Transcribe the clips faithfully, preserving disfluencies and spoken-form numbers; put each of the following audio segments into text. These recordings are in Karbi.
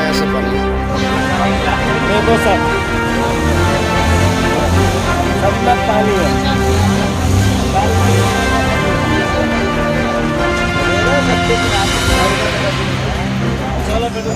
ऐसे पानी। देखो सर, सब में पानी है। चलो बेटा।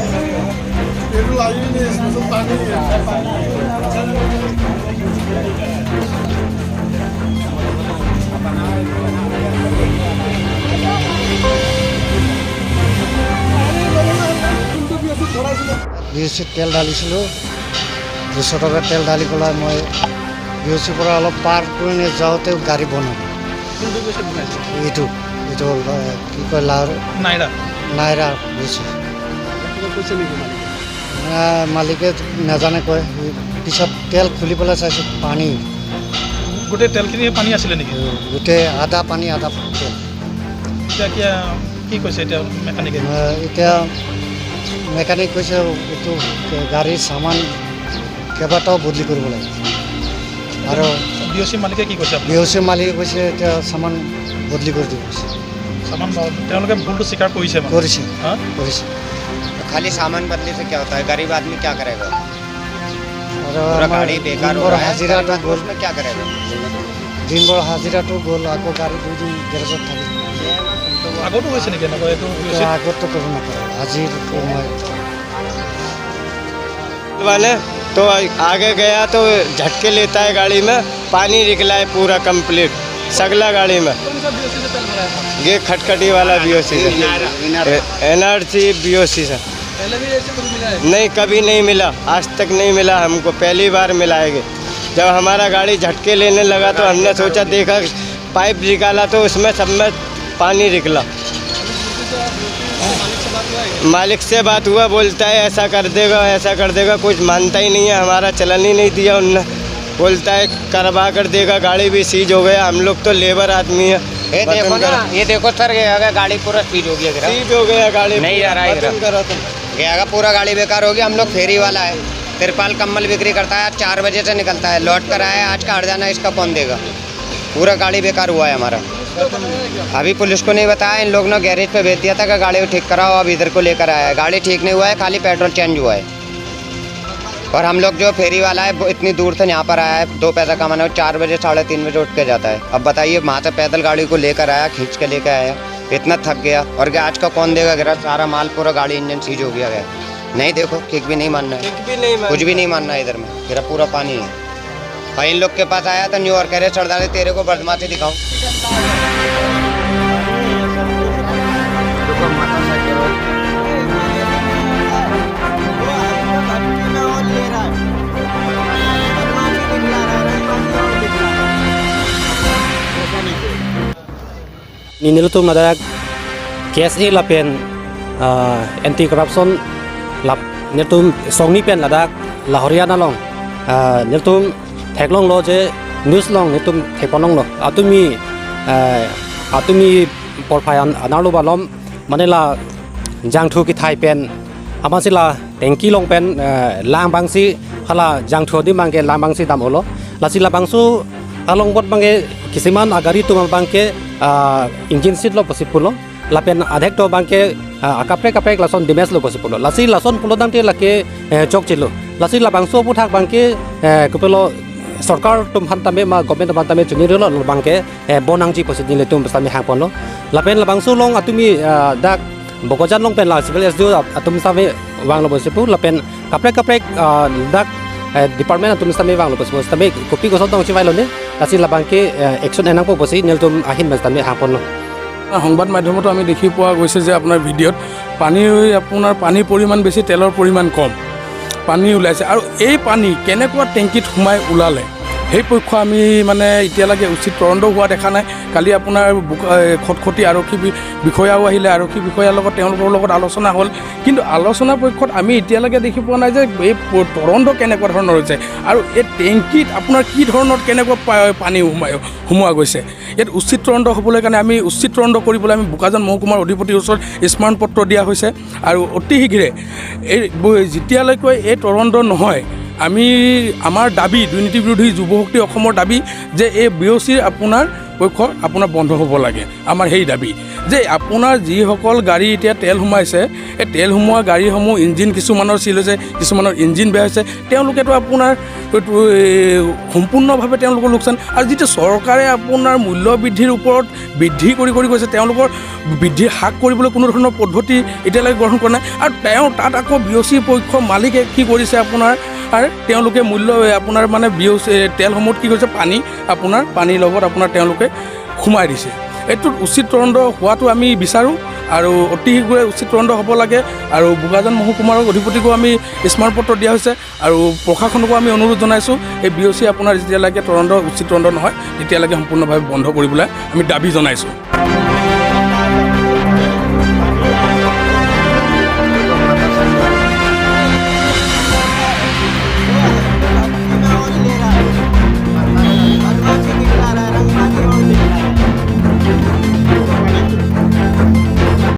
বি অ' চিত তেল ঢালিছিলোঁ। দুশ টকা তেল ঢালি পেলাই মই বি অ' চিৰ পৰা অলপ পাৰ কৰি যাওঁতে গাড়ী বন্ধ হৈ গ'ল। কোনটো বি অ' চিত বনাইছে? এইটো, এইটো হ'ল, এ, কি কয়, লাৰ নাইৰা। নাইৰা বি অ' চি। কিবা কৈছে নেকি মালিকে? আহ, মালিকে নাজানে কয়। পিছত তেল খুলি পেলাই চাইছোঁ, পানী। গোটেই তেলখিনি পানী আছিলে নেকি? গোটেই আধা পানী, আধা তেল। এতিয়া কিয়, কি কৈছে এতিয়া মেকানিকে? আহ, এতিয়া মেকানিক কৈছে, এইটো গাড়ীৰ চামান কেইবাটাও বদলি কৰিব লাগে। আৰু বি অ' চি মালিকে কি কৈছে আপোনাক? বি অ' চি মালিকে কৈছে, এতিয়া চামান বদলি কৰি দিব কৈছে। চামান বা-, তেওঁলোকে ভুলটো স্বীকাৰ কৰিছে মানে? কৰিছে। হা? কৰিছে। तो खाली सामान बदलने से क्या होता है? गरीब आदमी क्या करेगा? আৰু पूरा আমাৰ গাড়ী বেকাৰ দিনভৰ হৈ আছে। হাজিৰাটো গ'ল। उसमें क्या करेगा? দিনভৰ হাজিৰাটো গ'ল, আকৌ গাড়ী দুই দিন গেৰেজত থাকিল। আগতো হৈছে নেকি এনেকুৱা এইটো? এইটো আগততো ক'ব নাপাৰোঁ, আজিৰ সময়। वाले तो आगे गया तो झटके लेता है गाड़ी में, पानी निकला है पूरा कंप्लीट सगला गाड़ी में। कौन सा बी ओ सी से तेल भरा है? ये खटखटी वाला बी ओ सी से। N R C B O C से। पहले भी ऐसे कभी मिला है? नहीं, कभी नहीं मिला, आज तक नहीं मिला हमको, पहली बार मिला है ये। जब हमारा गाड़ी झटके लेने लगा तो हमने सोचा, देखा, पाइप निकाला तो उसमें सब में पानी निकला। मालिक से बात हुआ, बोलता है ऐसा कर देगा, ऐसा कर देगा, कुछ मानता ही नहीं है, हमारा चलन ही नहीं दिया उनने। बोलता है करवा कर देगा, गाड़ी भी सीज हो गया, हम लोग तो लेबर आदमी है। ये देखो ना, ये देखो सर, ये अगर गाड़ी पूरा सीज हो गया, सीज हो गया गाड़ी नहीं पूरा, आ रहा है। गया का पूरा गाड़ी बेकार हो गया। हम लोग फेरी वाला है, तिरपाल कंबल बिक्री करता है, आज चार बजे से निकलता है, लौट कर आया, आज का हर्जाना इसका कौन देगा? पूरा गाड़ी बेकार हुआ है हमारा। अभी पुलिस को नहीं बताया, इन लोग ने गैरेज पे भेज दिया था कि गाड़ी को ठीक कराओ, अब इधर को लेकर आया है। गाड़ी ठीक नहीं हुआ है, खाली पेट्रोल चेंज हुआ है। और हम लोग जो फेरी वाला है, वो इतनी दूर से यहाँ पर आया है, दो पैसा कमाने, वो चार बजे, साढ़े तीन बजे उठ के जाता है। अब बताइए, वहाँ से पैदल गाड़ी को लेकर आया, खींच के लेके आया, इतना थक गया। और क्या आज का कौन देगा गिरा? सारा माल, पूरा गाड़ी इंजन सीज हो गया है। नहीं, देखो, किक भी नहीं मानना है, किक भी नहीं मानना। कुछ भी नहीं मानना है इधर में, गिरा पूरा पानी है। और इन लोग के पास आया था न्यू और कह रहे, "सरदार जी, तेरे को बदमाशी दिखाऊं।" Ni nelitum ladak K S A lapen, ah, anti corruption lap nelitum songni pen ladak la Haryana along, ah, nelitum theklonglo je news along nelitum thekponlonglo. Atumi, ah, atumi porphai an-, anerlo alam mane la jangthu kethai pen amatsi la tanki along pen, eh, lang abangsi hala jangthu adim abangke lang abangsi dam-olo. Lasi labangso along apot abangke kisiman agari atum abangke, ah, engine seat lo pusi pulo. Lapen adhek do abangke, ah, akaprek kaprek lason damage lo pusi pulo. Lasi lason pulo tangte lake, eh, chokchelo. Lasi labangso aphuthak abangke, eh, kopilo sorkar atum aphan tame ma government atum aphan tame chunirilo abangke, eh, bon nangji pusi nelitum sitame hangponlo. Lapen labangso along atumi, ah, dak Bokajan along pen la civil S D O at-, atum sitame vanglo pusi pu, lapen kaprek kaprek, ah, dak, eh, department atum sitame vanglo pusi pu, sitame kopi koson tong chivailone, lasi labangke, eh, action en nangpo pusi nelitum ahin pen sitame hangponlo. সংবাদ মাধ্যমতো আমি দেখি পোৱা গৈছে যে আপোনাৰ ভিডিঅ'ত পানী, আপোনাৰ পানীৰ পৰিমাণ বেছি, তেলৰ পৰিমাণ কম, পানী ওলাইছে। আৰু এই পানী কেনেকুৱা টেংকিত সোমাই ওলালে, সেই পক্ষ আমি মানে এতিয়ালৈকে উচিত তদন্ত হোৱা দেখা নাই। কালি আপোনাৰ বোকা-, এ, খটখটি আৰক্ষী বি-, বিষয়াও আহিলে, আৰক্ষী বিষয়াৰ লগত তেওঁলোকৰ লগত আলোচনা হ'ল, কিন্তু আলোচনা পক্ষত আমি এতিয়ালৈকে দেখি পোৱা নাই যে এই প-, তদন্ত কেনেকুৱা ধৰণৰ হৈছে আৰু এই টেংকিত আপোনাৰ কি ধৰণৰ কেনেকুৱা পা-, পানী সোমাই, সোমোৱা গৈছে। ইয়াত উচিত তদন্ত হ'বলৈ কাৰণে আমি উচিত তদন্ত কৰিবলৈ আমি বোকাজান মহকুমাৰ অধিপতিৰ ওচৰত স্মাৰণ পত্ৰ দিয়া হৈছে আৰু অতি শীঘ্ৰে এই ব-, যেতিয়ালৈকে এই তদন্ত নহয়, আমি, আমাৰ দাবী, দুৰ্নীতি বিৰোধী যুৱ শক্তি অসমৰ দাবী যে এই বি অ' চিৰ আপোনাৰ পক্ষ আপোনাৰ বন্ধ হ'ব লাগে। আমাৰ সেই দাবী যে আপোনাৰ যিসকল গাড়ী এতিয়া তেল সোমাইছে, এই তেল সোমোৱা গাড়ীসমূহ ইঞ্জিন কিছুমানৰ চিল হৈছে, কিছুমানৰ ইঞ্জিন বেয়া হৈছে, তেওঁলোকেতো আপোনাৰ এইটো, এই, সম্পূৰ্ণভাৱে তেওঁলোকৰ লোকচান। আৰু যিটো চৰকাৰে আপোনাৰ মূল্য বৃদ্ধিৰ ওপৰত বৃদ্ধি কৰি কৰি গৈছে, তেওঁলোকৰ বৃদ্ধি হ্ৰাস কৰিবলৈ কোনো ধৰণৰ পদ্ধতি এতিয়ালৈকে গ্ৰহণ কৰা নাই। আৰু তেওঁ তাত আকৌ বি অ' চি পক্ষ মালিকে কি কৰিছে আপোনাৰ, আৰু তেওঁলোকে মূল্য, আপোনাৰ মানে বি অ' চি তেলসমূহত কি কৰিছে, পানী, আপোনাৰ পানীৰ লগত আপোনাৰ তেওঁলোকে সোমাই দিছে। এইটোত উচিত তদন্ত হোৱাটো আমি বিচাৰোঁ আৰু অতি শীঘ্ৰে উচিত তদন্ত হ'ব লাগে। আৰু বোকাজান মহকুমাৰ অধিপতিকো আমি স্মাৰক পত্ৰ দিয়া হৈছে আৰু প্ৰশাসনকো আমি অনুৰোধ জনাইছোঁ, এই বি অ' চি আপোনাৰ যেতিয়ালৈকে তদন্ত, উচিত তদন্ত নহয়, তেতিয়ালৈকে সম্পূৰ্ণভাৱে বন্ধ কৰিবলৈ আমি দাবী জনাইছোঁ।